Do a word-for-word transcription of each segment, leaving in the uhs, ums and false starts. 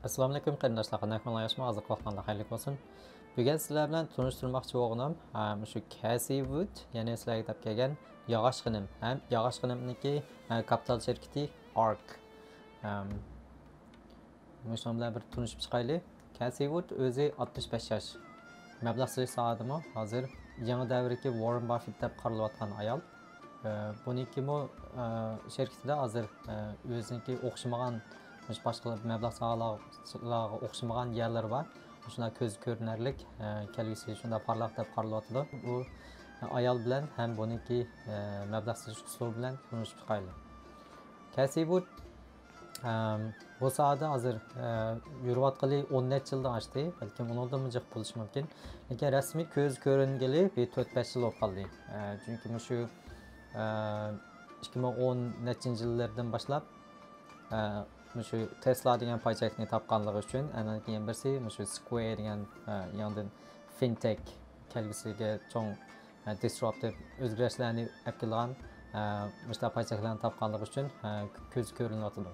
ئەسسالامۇئەلەيكۇم قېرىنداشلار، قانداق ئەھۋالىڭلار، ياخشىمۇ؟ ھازىرقى ۋاقىتلاردا خەيرلىك بولسۇن. بۈگۈن سىلەر بىلەن تونۇشتۇرماقچى بولغىنىم، ھە، مۇشۇ كەسسى ۋۇد، يەنى سىلەرگە دەپ كەلگەن ياغاچ خېنىم ھەم ياغاچ خېنىمنىڭكى، ھە، كاپىتال شىركىتى ئارك. ھەم مۇشۇنىڭ بىلەن بىر تونۇشۇپ چىقايلى. كەسسى ۋۇد ئۆزى ئاتمىش بەش ياش. مەبلەغ سېلىش ساھەدىمۇ ھازىر يېڭى دەۋردىكى ۋاررېن باففېت دەپ قارىلىۋاتقان ئايال. ئە، بۇنىڭكىمۇ، ئە، شىركىتىدە ھازىر، ئە، ئۆزىنىڭكى ئوخشىمىغان، مۇشۇ باشقا مەبلەغ ساھەلەرگە ئوخشىمىغان يەرلىرى بار. شۇنداق كۆز كۆرۈنەرلىك، ئە، كەلگۈسى شۇنداق پارلاق دەپ قارىلىۋاتىدۇ. بۇ ئايال بىلەن ھەم بۇنىڭكى، ئە، مەبلەغ سېلىش ئۇسۇلى بىلەن تونۇشۇپ چىقايلى. كەسسى ۋۇد، ئەم، بۇ ساھەدە ھازىر، ئە، يۈرۈۋاتقىلى ئون نەچچە يىلدىن ئاشتى، بەلكىم ئۇنىڭدىنمۇ جىق بولۇشى مۇمكىن. لېكىن رەسمىي كۆز كۆرۈنگىلى بىر تۆت بەش يىل بولۇپ قالدى. ئە، چۈنكى مۇشۇ، ئە، ئىككى مىڭ ئون نەچچىنچى يىللىرىدىن باشلاپ، ئە، مۇشۇ تېسلا دېگەن پايچەكنى تاپقانلىقى ئۈچۈن، ئاندىن كېيىن بىرسى مۇشۇ سكۋېر دېگەن، ئە، يېڭىدىن فىنتېك كەلگۈسىگە چوڭ، ئە، دىسراپتىپ ئۆزگىرىشلەرنى ئەكېلىدىغان، ئە، مۇشۇنداق پايچەكلەرنى تاپقانلىقى ئۈچۈن، ئە، كۆز كۆرۈنۈۋاتىدۇ.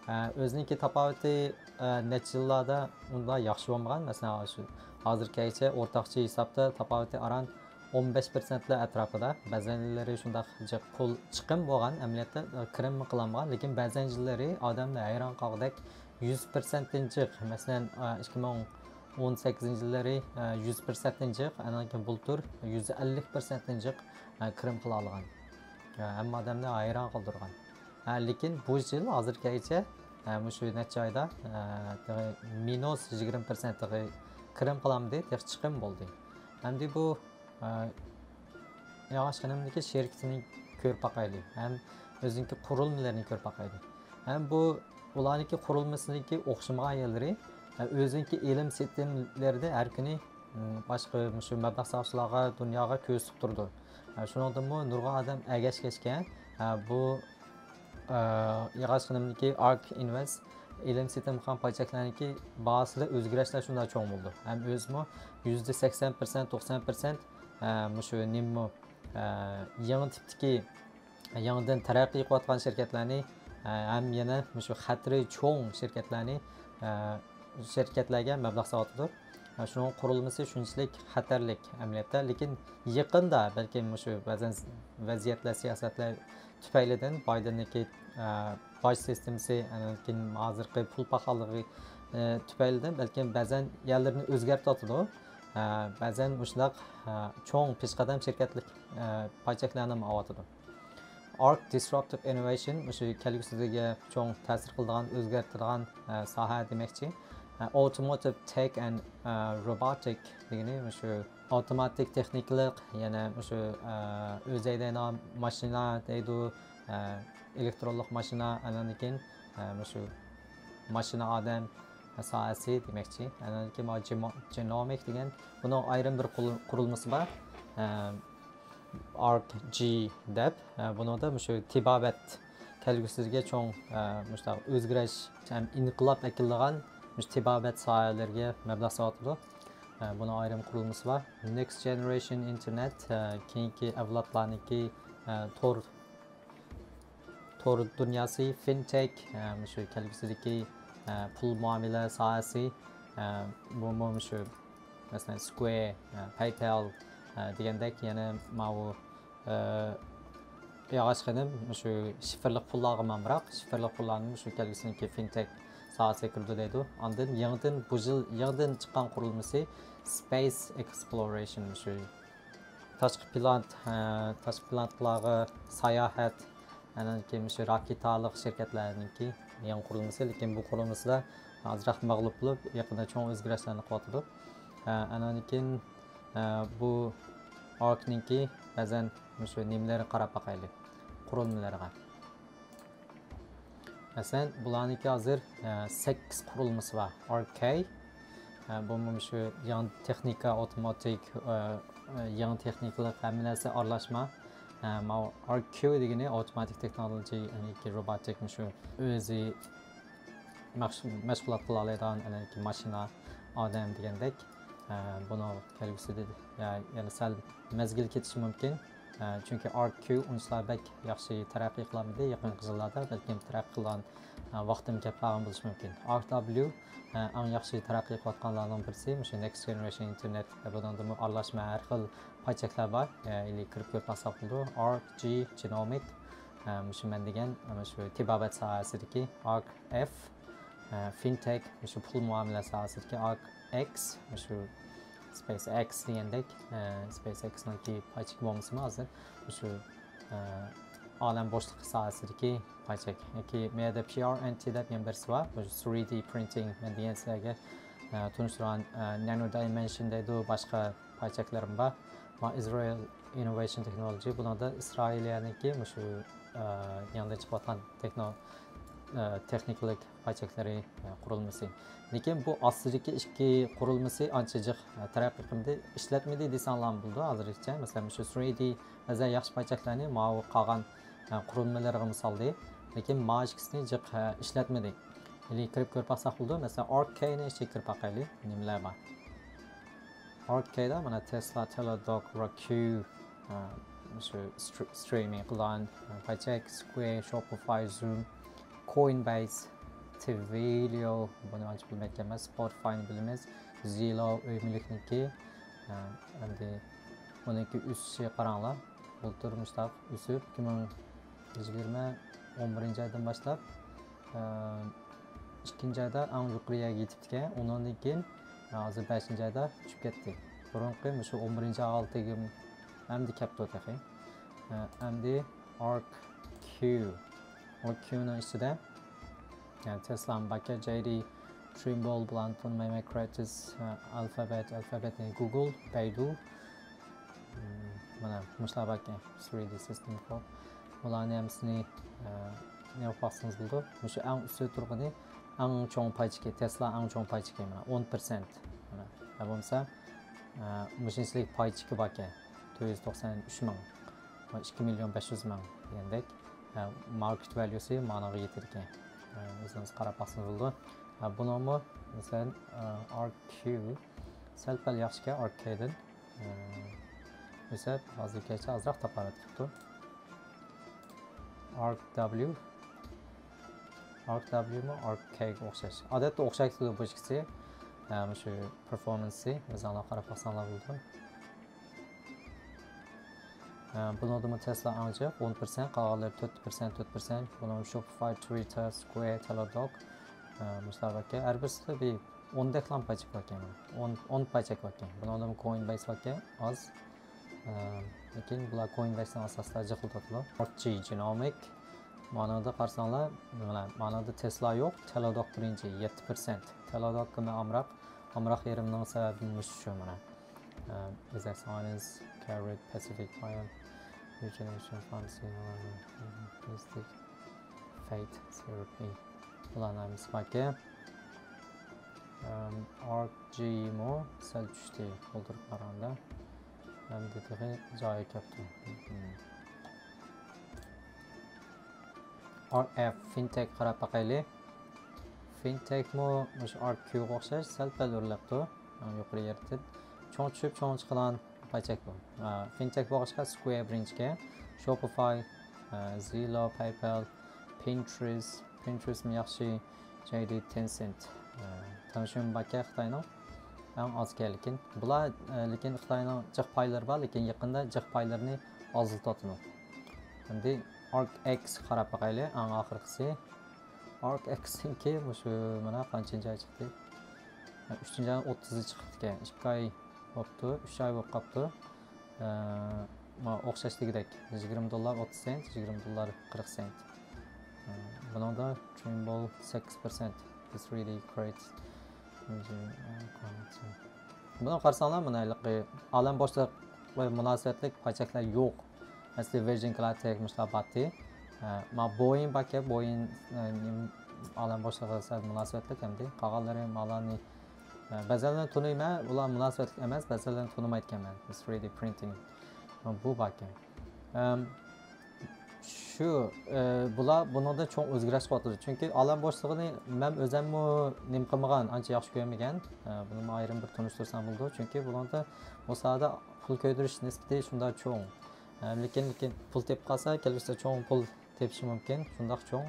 ئە، ئۆزىنىڭكى تاپاۋىتى، ئە، نەچچە يىللاردا ئۇنداق ياخشى بولمىغان. مەسىلەن، شۇ ھازىرغىچە ئورتاقچە ھېسابتا تاپاۋىتى ئاران ئون بەش پىرسەنتلەر ئەتراپىدا. بەزەن يىللىرى شۇنداق جىق پۇل چىقىم بولغان، ئەمەلىيەتتە، ئە، كىرىممۇ قىلالمىغان. لېكىن بەزەن يىللىرى ئادەمنى ھەيران قالغۇدەك يۈز پىرسەنتتىن جىق، مەسىلەن، ئىككى مىڭ ئون سەككىزىنچى يىللىرى، يۈز پىرسەنتتىن جىق، ئاندىن كېيىن بۇلتۇر يۈز ئەللىك پىرسەنتتىن جىق، كىرىم قىلالىغان. ھەممە ئادەمنى ھەيران قالدۇرغان. لېكىن بۇ يىل ھازىرغىچە، مۇشۇ نەچچە ئايدا، تېخى مىنۇس يىگىرمە پىرسەنت تېخى كىرىم قىلالمىدى، تېخى چىقىم بولدى. ئەمدى بۇ ئە، ياغاچ خېنىمنىڭكى شىركىتىنى كۆرۈپ باقايلى ھەم ئۆزىنىڭكى قۇرۇلمىلىرىنى كۆرۈپ باقايلى. ھەم بۇ ئۇلارنىڭكى قۇرۇلمىسىنىڭكى ئوخشىمىغان يەرلىرى، ئە، ئۆزىنىڭكى ئېلىم سېتىملىرىدە ھەر كۈنى، م، باشقا مۇشۇ مەبلەغ سالغۇچىلارغا، دۇنياغا كۆرسىتىپ تۇرىدۇ. ئە، شۇنىڭدىنمۇ نۇرغۇن ئادەم ئەگەشكەچكە، ئە، بۇ، ئە، ياغاچ خېنىمنىڭكى ئارك ئىنۋېست ئېلىم سېتىم قىلغان پايچەكلەرنىڭكى باھاسىدا ئۆزگىرىشلەر شۇنداق چوڭ بولىدۇ. ھەم ئۆزىمۇ يۈزدە سەكسەن پىرسەنت، توقسان پىرسەنت، ئە، مۇشۇ نېمىمۇ، ئە، يېڭى تىپتىكى، يېڭىدىن تەرەققىي قىلىۋاتقان شىركەتلەرنى، ئە، ھەم يەنە مۇشۇ خەتىرى چوڭ شىركەتلەرنى، ئە، شىركەتلەرگە مەبلەغ سالىۋاتىدۇ. ئە، شۇنىڭ قۇرۇلمىسى شۇنچىلىك خەتەرلىك ئەمەلىيەتتە. لېكىن يېقىندا بەلكىم مۇشۇ بەزەن ۋەزىيەتلەر، سىياسەتلەر تۈپەيلىدىن بايدېننىڭكى، ئە، باج سىستېمىسى، ئاندىن كېيىن ھازىرقى پۇل پاخاللىقى، ئە، تۈپەيلىدىن بەلكىم بەزەن يەرلىرىنى ئۆزگەرتىۋاتىدۇ. ئە، بەزەن مۇشۇنداق، ئە، چوڭ پېشقەدەم شىركەتلىك، ئە، پايچەكلەرنىمۇ ئاۋاتىدۇ. ئارك دىسراپتىپ ئىننوۋېيشن، مۇشۇ كەلگۈسىدىگە چوڭ تەسىر قىلىدىغان، ئۆزگەرتىدىغان، ئە، ساھە دېمەكچى. ئە، ئوتوموتىپ تېك ئەند، ئە، روبوتىك دېگىنى مۇشۇ ئاپتوماتىك تېخنىكىلىق، يەنە مۇشۇ، ئە، ئۆزەيدەيدىغان ماشىنا دەيدۇ، ئە، ئېلېكترونلۇق ماشىنا، ئاندىن كېيىن، ئە، مۇشۇ ماشىنا ئادەم ساھەسى دېمەكچى. ئاندىن كېيىن مانا جېمو-، جېنومىك دېگەن بۇنىڭ ئايرىم بىر قۇل-، قۇرۇلمىسى بار. ئە، ئارك جى دەپ، ئە، بۇنىڭدا مۇشۇ تېبابەت كەلگۈسىدىكى چوڭ، ئە، مۇشۇنداق ئۆزگىرىش ھەم ئىنقىلاب ئەكېلىدىغان مۇشۇ تېبابەت ساھەلىرىگە مەبلەغ سالىۋاتىدۇ. ئە، بۇنىڭ ئايرىم قۇرۇلمىسى بار. نېكست جېنېرېيشن ئىنتېرنېت، ئە، كېيىنكى ئەۋلادلارنىڭكى، ئە، تور، تور دۇنياسى، فىنتېك، ئە، مۇشۇ كەلگۈسىدىكى، ئە، پۇل مۇئامىلە ساھەسى، ئە، بۇمۇ مۇشۇ، مەسىلەن، سكۋېر، ئە، پەيپەل، ئە، دېگەندەك يەنە ماۋۇ، ئە، ياغاچ خېنىم مۇشۇ شىفىرلىق پۇللارغىمۇ ئامراق، شىفىرلىق پۇللارنى مۇشۇ كەلگۈسىدىكى فىنتېك ساھەسىگە كىرىدۇ دەيدۇ. ئاندىن يېڭىدىن، بۇ يىل يېڭىدىن چىققان قۇرۇلمىسى سپەيس ئېكسپلورېيشن، مۇشۇ تاشقى پلانېت، ئە، تاشقى پلانېتلارغا ساياھەت، ئاندىن كېيىن مۇشۇ راكېتالىق شىركەتلەرنىڭكى يېڭى قۇرۇلمىسى، لېكىن بۇ قۇرۇلمىسىدا ئازراق مەغلۇپ بولۇپ، يېقىندا چوڭ ئۆزگىرىشلەرنى قىلىۋاتىدۇ. ئە، ئاندىن كېيىن، ئە، بۇ ئاركنىڭكى بەزەن مۇشۇ نېمىلىرىگە قاراپ باقايلى، قۇرۇلمىلىرىغا. مەسىلەن، بۇلارنىڭكى ھازىر، ئە، سەككىز قۇرۇلمىسى بار. ئارك كەي، ئە، بۇمۇ مۇشۇ يېڭى تېخنىكا، ئاپتوماتىك، ئە، ئە، يېڭى تېخنىكىلىق ھەممە نەرسە ئارىلاشما. ئە، ماۋۇ ئارك كيۇ دېگىنى ئاپتوماتىك تېخنولوگىيە، يەنى روبوتىك، مۇشۇ ئۆزى مەش-، مەشغۇلات قىلالايدىغان، يەنى ماشىنا، ئادەم دېگەندەك. ئە، بۇنىڭ كەلگۈسىدە يە-، يەنە سەل مەزگىل كېتىشى مۇمكىن. ئە، چۈنكى ئارك كيۇ ئۇنچىلا بەك ياخشى تەرەققىي قىلالمىدى يېقىنقى يىللاردا، بەلكىم تەرەققىي قىلغان ۋاقتىم كەپ قالغان بولۇشى مۇمكىن. ئارك دابليۇ ئەڭ ياخشى تەرەققىي قىلىۋاتقانلارنىڭ بىرسى، مۇشۇ نېكست جېنېرېيشن ئىنتېرنېت. بۇنىڭدىمۇ ئارىلاشما ھەر خىل پايچەكلەر بار. ئىلى كىرىپ كۆرۈپ باقساق بولىدۇ. ئارك جى جېنومىك، مۇشۇ مەن دېگەن، مۇشۇ تېبابەت ساھەسىدىكى. ئارك ئېف فىنتېك، مۇشۇ پۇل مۇئامىلە ساھەسىدىكى. ئارك ئېكس، مۇشۇ سپېيس ئېكس دېگەندەك، سپېيس ئېكسنىڭكى پايچىكى بولمىسىمۇ ھازىر مۇشۇ ئالەم بوشلۇقى ساھەسىدىكى پايچەك. ياكى مەدە پى ئار ئېن تى دەپ يەنە بىرسى بار. مۇشۇ ثرى دى پرىنتىڭ، مەن دېگەن سىلەرگە تونۇشتۇرغان نانو دايمېنشن دەيدۇ، باشقا پايچەكلىرىم بار. ما ئىسرائىل ئىننوۋېيشن تېخنولوجى، بۇنىڭدا ئىسرائىلىيەنىڭكى مۇشۇ يېڭىدىن چىقىۋاتقان تېخنو تېخنىكىلىك پايچەكلىرى قۇرۇلمىسى. لېكىن بۇ ئاستىدىكى ئىككى قۇرۇلمىسى ئانچە جىق تەرەققىي قىلمىدى، ئىشلەتمىدى دېسەڭلارمۇ بولىدۇ ھازىرغىچە. مەسىلەن، مۇشۇ ثرى دى بەزەن ياخشى پايچەكلەرنى ماۋۇ قالغان قۇرۇلمىلىرىغىمۇ سالدى. لېكىن ما ئىككىسىنى جىق ئىشلەتمىدى. ھېلى كىرىپ كۆرۈپ باقساق بولىدۇ. مەسىلەن، ئارك كەينى ئىچىگە كىرىپ باقايلى. نېمىلەر بار؟ ئارك كەيدە مانا تېسلا، تېلېدوك، راكيۇ، مۇشۇ سترىمىنگ قىلغان پايچەك، سكۋېر، شوپىفاي، زۇم، كوينبەيس، تۋلىيو، بۇنى ئانچە بىلمەيدىكەنمەن، سپوتىفاينى بىلىمىز، زىلو، ئۆي مۈلۈكنىڭكى. ئەمدى بۇنىڭكى ئۆسۈشى قاراڭلار. بۇلتۇر مۇشتاق ئۆسۈپ، ئىككى مىڭ يىگىرمە ئون بىرىنچى ئايدىن باشلاپ، ئىككىنچى ئايدا ئەڭ يۇقىرى يەرگە يېتىپتىكەن. ئۇنىڭدىن كېيىن ھازىر بەشىنچى ئايدا چۈشۈپ كەتتى. بۇرۇنقى مۇشۇ ئون بىرىنچى ئاي ئالدىغا ئەمدى كەپتۇ تېخى. ئەمدى ئارك كيۇ. ئارك كيۇنىڭ ئىچىدە، يەنى تېسلا، باركەن، جەيدى، ترىمبول، بۇلارنى تونۇمايمەن، كرېتىس، ئالفابېت، ئالفابېت، يەنى گۇگل، بەيدۇ. مانا مۇشۇلار باركەن، ثرى دى سىستېم كود. بۇلارنى ھەممىسىنى نېمە قىلىپ باقسىڭىز بولىدۇ. مۇشۇ ئەڭ ئۈستىدە تۇرغىنى ئەڭ چوڭ پايچىكى، تېسلا ئەڭ چوڭ پايچىكى، مانا ئون پىرسەنت. مانا، يا بولمىسا مۇشۇنچىلىك پايچىكى باركەن، تۆت يۈز توقسان ئۈچ مىڭ ۋە ئىككى مىليون بەش يۈز مىڭ دېگەندەك. ماركېت ۋەليۇسى مانىغا يېتىدىكەن. ئۆزىڭىز قاراپ باقسىڭىز بولىدۇ. بۇنىڭمۇ مەسىلەن، ئارك كيۇ سەل پەل ياخشىكەن ئارك كەيدىن. ئۆسەپ ھازىرغىچە ئازراق تاپاۋەت قىپتۇ. ئارك دابليۇ، ئارك دابليۇمۇ ئارك كەيگە ئوخشاش. ئادەتتە ئوخشاش تۇرىدۇ بۇ ئىككىسى. مۇشۇ پېرفورمانسى ئۆزۈڭلار قاراپ باقساڭلار بولىدۇ. بۇنىڭدىمۇ تېسلا ئەڭ جىق، ئون پىرسەنت، قالغانلىرى تۆت پىرسەنت، تۆت پىرسەنت. بۇنىڭ شوپىفاي، تىۋىتتېر، سكۋېر، تېلېدوك، مۇشۇلار باركەن. ھەر بىرسىدە بىر ئوندەكلا پايچىك باركەن. ئون، ئون پايچىك باركەن. بۇنىڭدىمۇ كوينبەيس باركەن، ئاز. لېكىن بۇلار كوينبەيسنىڭ ئاساسىدا جىقىلداپتۇ. ئارك جى جېنومىك. مانىڭدا قارىساڭلار، مانا، مانىڭدا تېسلا يوق، تېلېدوك بىرىنچى، يەتتە پىرسەنت. تېلېدوكقا مەن ئامراق، ئامراق يېرىمنىڭ سەۋەبى مۇشۇ شۇ، مانا. ئىزەك ساينس، كارىت، پاسىفىك پايم، رېجېنېرېيشن فارماسى، پلاستىك، فەيت، سېرابى. بۇلارنىڭ ھەممىسى باركەن. ئارك جىمۇ سەل چۈشتى، بولدۇرۇپ قارىغاندا. ئەمدى تېخى جايى كەپتۇ. ئارك ئېف فىنتېك قاراپ باقايلى. فىنتېكمۇ مۇشۇ ئارك كيۇغا ئوخشاش سەل پەل ئۆرلەپتۇ. يۇقىرى يېرىدىن. چوڭ چۈشۈپ، چوڭ چىقىدىغان پايچەك بۇ. فىنتېك بولغاچقا سكۋېر بىرىنچىكەن. شوپىفاي، زىلو، پەيپال، پىنتېرېست، پىنتېرېستمۇ ياخشى، جەيدى، تېنسېنت. تونۇشۇم باركەن خىتاينىڭ. ئەڭ ئازكەن لېكىن. بۇلار، لېكىن خىتاينىڭ جىق پايلىرى بار، لېكىن يېقىندا جىق پايلىرىنى ئازلىتىۋاتىدۇ. ئەمدى ئارك ئېكس قاراپ باقايلى، ئەڭ ئاخىرقىسى. ئارك ئېكسنىڭكى مۇشۇ مانا قانچىنچى ئاي چىقتى؟ ئۈچىنچى ئاينىڭ ئوتتۇزى چىقىپتىكەن. ئىككى ئاي بوپتۇ، ئۈچ ئاي بولۇپ قاپتۇ. مانا ئوخشاش دېگۈدەك، يىگىرمە دوللار ئوتتۇز سېنت، يىگىرمە دوللار قىرىق سېنت. بۇنىڭدا ترىمبول سەككىز پىرسەنت، ثرى دى كرېتىس. بۇنى قارىساڭلار، مانا ھېلىقى ئالەم بوشلۇقى مۇناسىۋەتلىك پايچەكلەر يوق. ئەسلى ۋىرجىن گالاكتىك مۇشۇلار بارتى. ما بويىڭ باركەن، بويىڭ، ئالەم بوشلۇقىغا سەل مۇناسىۋەتلىك ئەمدى. قالغانلىرى مالارنى، بەزەنلىرىنى تونۇيمەن، ئۇلار مۇناسىۋەتلىك ئەمەس، بەزەنلىرىنى تونۇمايدىكەنمەن. ثرى دى پرىنتىڭ بۇ باركەن. شۇ، بۇلار بۇنىڭدا چوڭ ئۆزگىرىش قىلىۋاتىدۇ. چۈنكى ئالەم بوشلۇقىنى مەن ئۆزەممۇ نېمە قىلمىغان، ئانچە ياخشى كۆرمىگەن. بۇنىمۇ ئايرىم بىر تونۇشتۇرسام بولىدۇ. چۈنكى بۇنىڭدا بۇ ساھەدە پۇل كۆيدۈرۈش نىسبىتى شۇنداق چوڭ. لېكىن، لېكىن پۇل تېپىپ قالسا، كېلىشتە چوڭ پۇل تېپىشى مۇمكىن، شۇنداق چوڭ.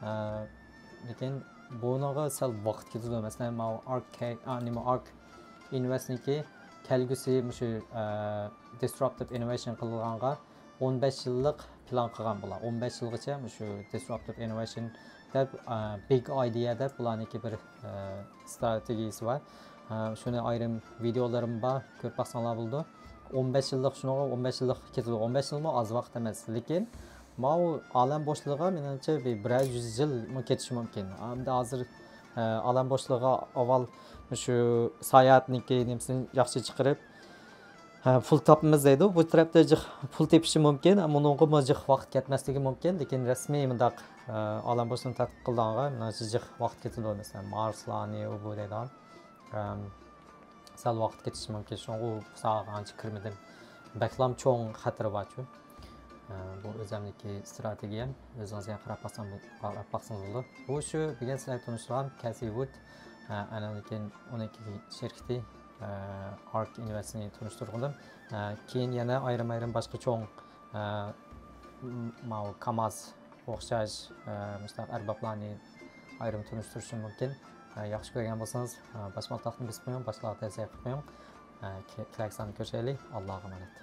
ئە، لېكىن بۇنىڭغا سەل ۋاقىت كېتىدۇ. مەسىلەن، ماۋۇ ئارك، نېمە، ئارك ئىنۋېستنىڭكى كەلگۈسى مۇشۇ دىسراپتىپ ئىننوۋېيشن قىلغانغا ئون بەش يىللىق پىلان قىلغان بۇلار. ئون بەش يىلغىچە مۇشۇ دىسراپتىپ ئىننوۋېيشن دەپ، بىگ ئايدىيا دەپ بۇلارنىڭكى بىر ئىستراتېگىيىسى بار. شۇنى ئايرىم ۋىدېئولىرىم بار، كۆرۈپ باقساڭلار بولىدۇ. ئون بەش يىللىق، شۇنىڭغا ئون بەش يىللىق كېتىدۇ. ئون بەش يىلمۇ ئاز ۋاقىت ئەمەس. لېكىن ماۋۇ ئالەم بوشلۇقىغا، مېنىڭچە، بىر، بىرەر يۈز يىل كېتىشى مۇمكىن. ئەمدى ھازىر ئالەم بوشلۇقىغا ئاۋۋال شۇ ساياھەتنىڭكى نېمىسىنى ياخشى چىقىرىپ، پۇل تاپىمىز دەيدۇ. بۇ تەرەپتە جىق پۇل تېپىشى مۇمكىن، ئەمما ئۇنىڭغىمۇ جىق ۋاقىت كەتمەسلىكى مۇمكىن. لېكىن رەسمىي مۇنداق ئالەم بوشلۇقىنى تەتقىق قىلىدىغانغا مېنىڭچە جىق ۋاقىت كېتىدۇ. مەسىلەن، مارسلارنى، ئۇ بۇ دەيدىغان. سەل ۋاقىت كېتىشى مۇمكىن. شۇڭا ئۇ ساھەگە ئانچە كىرمىدىم. بەكلام چوڭ خەتىرى بارچۇ. بۇ ئۆزەمنىڭكى ئىستراتېگىيەم. ئۆزىڭىز يەنە قاراپ باقسام، قاراپ باقسىڭىز بولىدۇ. بۇ شۇ بۈگۈن سىلەرگە تونۇشتۇرغان كەسسى ۋۇد. ئاندىن كېيىن ئۇنىڭكى شىركىتى، ئارك ئىنۋېستنى تونۇشتۇرغىنىم. كېيىن يەنە ئايرىم-ئايرىم باشقا چوڭ، ماۋۇ كاماز ئوخشاش، مۇشۇنداق ئەربابلارنى ئايرىم تونۇشتۇرۇشۇم مۇمكىن. ياخشى كۆرگەن بولسىڭىز، باشماقتاقنى بېسىپ قويۇڭ، باشقىلارغا تەۋسىيە قىلىپ قويۇڭ. كېلەركى ساندا كۆرۈشەيلى. ئاللاغا ئامانەت.